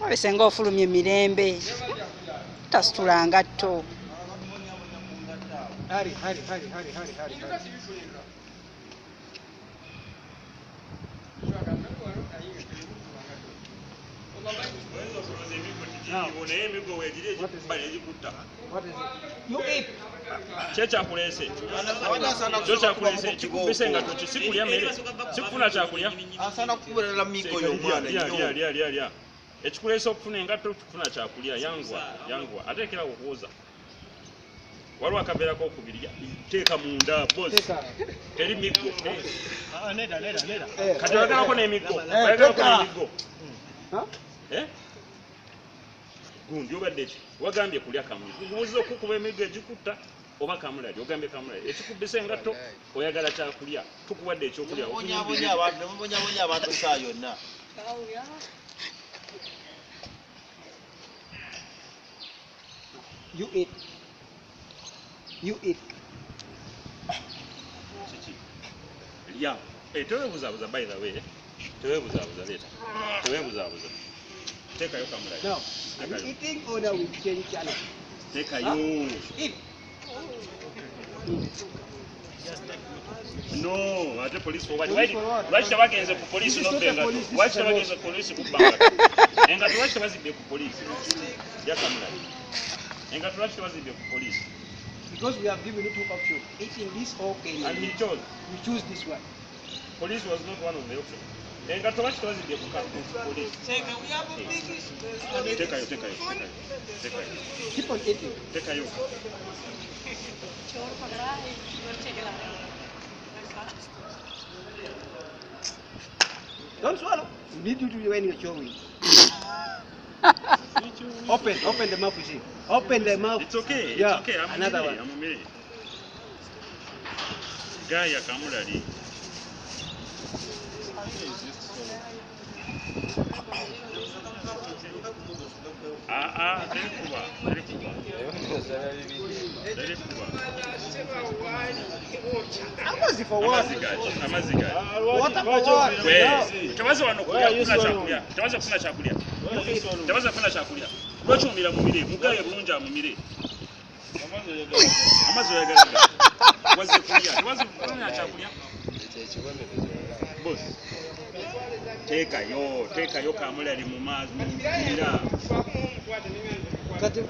Wabisenga ofulumye mirembe. Tasitula ngatto. Hari hari hari hari hari hari. What is it? You eat. Kyekyakuleese kyo kyakuleese kikubise engatto ki sikulya mmere sikufuna kyakulya Asana kukubirala miko y'omwana nnyo. lya lya lya ekikuleese okufuna engatto kufuna kyakulya yangwa yangwa ate ekera okuwoza waliwo akaveera kokubiri teeka munda boss teri miggo Neda neda neda. Kati oyagalako n'emiggo oyagalako n'emiggo gundi obadde ki wagambye kulya kamuli kubuuza okukuba emiggo egikutta oba kamulali ogambye kamulali ekikubisa engatto oyagala kyakulya tukuwadde ekyokulya Nemubonyabonya abantu saa yonna. You eat. You eat. Kiki lya teweebuzaabuza by the way teweebuzaabuza leeta teweebuzaabuza teekayo kamulali. Now, are you eating or now we change channel? Teekayo. Eat. No, ate police for what? Lwaki tebagenze ku poliisi n'obba engatto? Lwaki tebagenze ku poliisi kubba ngatto? Engatto lwaki tebazibbye ku poliisi? Lya kamulali. Engatto lwaki tebazibbye ku poliisi? Because we have given you two options, eating this or Kenya. And he chose. You choose this one. Police was not one of the options. Engatto lwaki tebazibbye ku poliisi? Teekayo, teekayo, teekayo. Teekayo. Keep on eating. Teekayo. Don't swallow. We need you to when you're chewing. Open, open the mouth, you see. Open the mouth. It's okay. Yeah. It's okay. I'm another one. I'm umire. Gaya kamulali. Ah ah, terikuba, terikuba. Terikuba. Amazzi for what? Amazzi gaki? Amazzi gaki? Water for what? We, tebaze wano kulya kufuna kyakulya. Tebaze kufuna kyakulya. Tebaze kufuna kyakulya. Lwaki omira mumire? Mugaye bulungi amumire. Amazzi oyagala gaki? Waze kulya. Tebaze kufuna kyakulya. Boss. Teekayo, teekayo kamulali mu mazzi mu mira. Kati